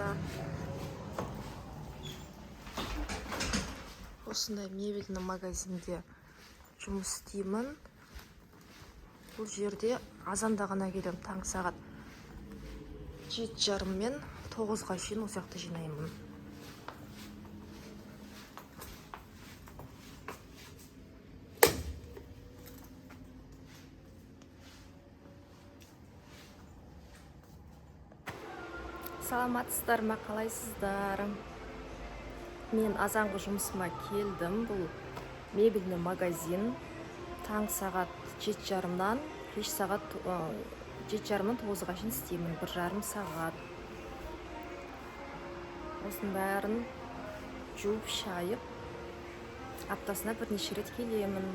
Жақта осындай мебельный магазинде жұмыс істеймін. Бұл жерде азанда ғана келемін, таңғы сағат 7:30 мен 9-ға шейін осы жақта жинаймын. Саламатсыздар ма, қалайсыздар? Мен азанғы жұмысыма келдім. Бұл мебельный магазин. Таң сағат 7:30-дан кеш сағат 7:30-дан 9-ға шейін істеймін, 1,5 сағат. Осының бәрін жуып шайып, аптасына бірнеше рет келемін.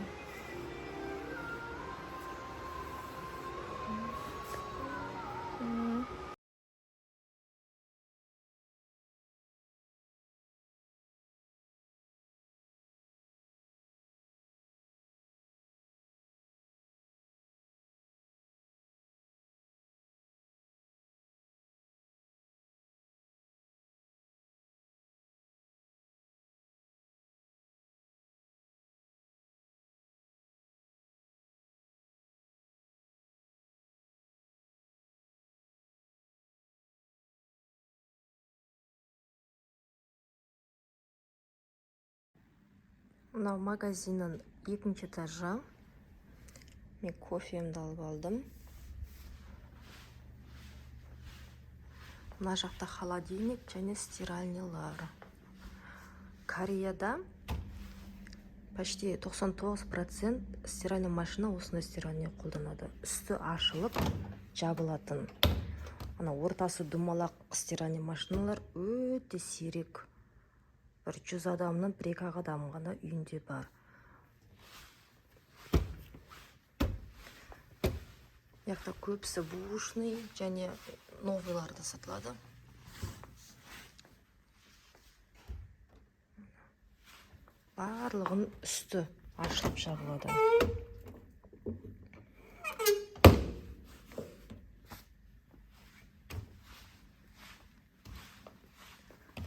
Мынау магазиннің екінші этажы. Мен кофемді алып алдым. Мына жақта холодильник және стиральныйлар. Кореяда почти 99% стиральный машина осындай стиральный қолданады. Үсті ашылып жабылатын. Ана ортасы домалақ стиральный машиналар өте сирек. Бір 100 адамның бір екі ақ адам ғана үйінде бар. Мына жақта көбісі бэушный және новыйлар да сатылады. Барлығының үсті ашылып жабылады.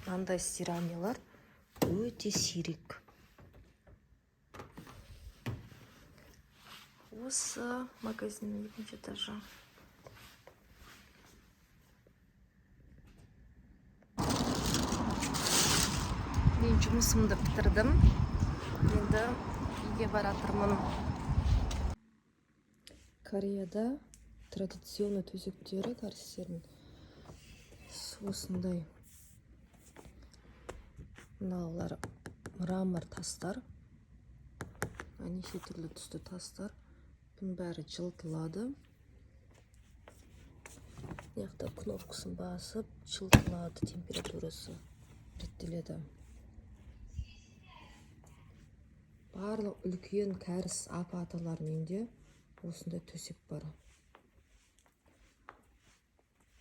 Мынандай стиральныйлар өте сирек. Осы магазиннің екінші этажы. Мен жұмысымды бітірдім. Енді үйге баратырмын. Кореяда традиционный төсектері кәрістердің осындай. Мыналар мрамор тастар, неше түрлі түсті тастар. Бұның бәрі жылытылады. Мына жақта кнопкасын басып жылытылады, температурасы реттеледі. Барлық үлкен кәріс апа аталардың үйінде осындай төсек бар.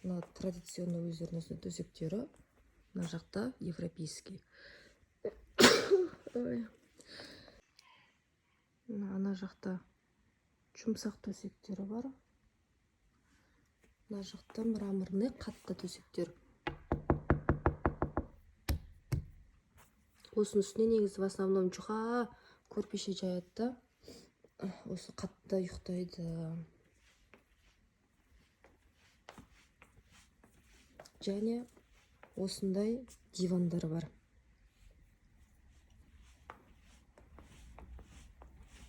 Мына традиционный өздерінің осындай төсектері. Мына жақта европейский. Ой. Мына ана жақта жұмсақ төсектері бар. Мына жақта мраморный қатты төсектер. Осының үстіне негізі в основном жұқа көрпеше жаяды да, осы қатты ұйықтайды. Және осындай дивандар бар.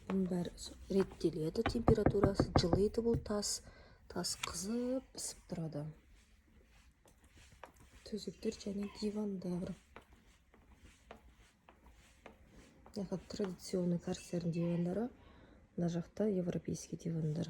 Бұның бәрі реттеледі, температурасы жылиды. Бұл тас қызып пісіп тұрады. Төсектер және дивандар. Мына жақта традиционный кәрістердің дивандары, мына жақта европейский дивандар.